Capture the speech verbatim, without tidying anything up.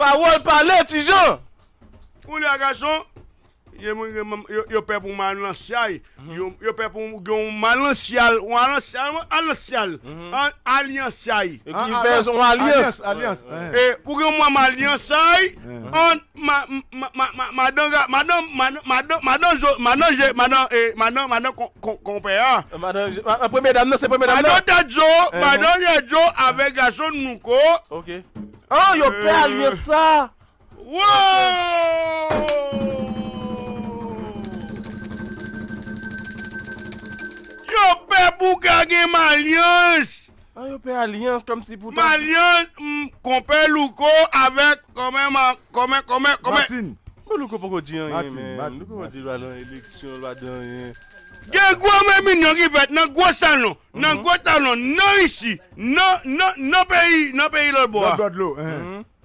Pawòl pale, Ti Jan! Kounye a, gason, yo, yo, yo pè pou m al nan syay. Yo, yo pè pou m gen yon malansyal, yon alansyal, alansyal, an alyansyay. Yo ki fè yon alyans. Alyans, alyans. E pou gen yon alyansyay, an ma, ma, ma, ma, madan, madan, madan, madan, madan, madan, e, madan, madan, konpè a. Madan, premye dam nan, se premye dam nan. Madan Tadjo, madan Tadjo avèk gason Louko. Ok. An, yo pè alyans sa. Wow! Yo pè pou ka gen malyans. An, yo pè alyans kòmsi pou ta. Malyans, mm, konpè Louko avèk kòmè ma, kòmè, kòmè, kòmè. Matin. Men Louko poko di anyen, Matin, men. Matin, Louko poko di Matin. L al nan eleksyon, l pa di anyen. Gen gwo reyinyon ki fèt nan gwo salon, nan gwo salon, nan isi, nan, nan, nan peyi, nan peyi lòtbò a. Lòtbò dlo, en.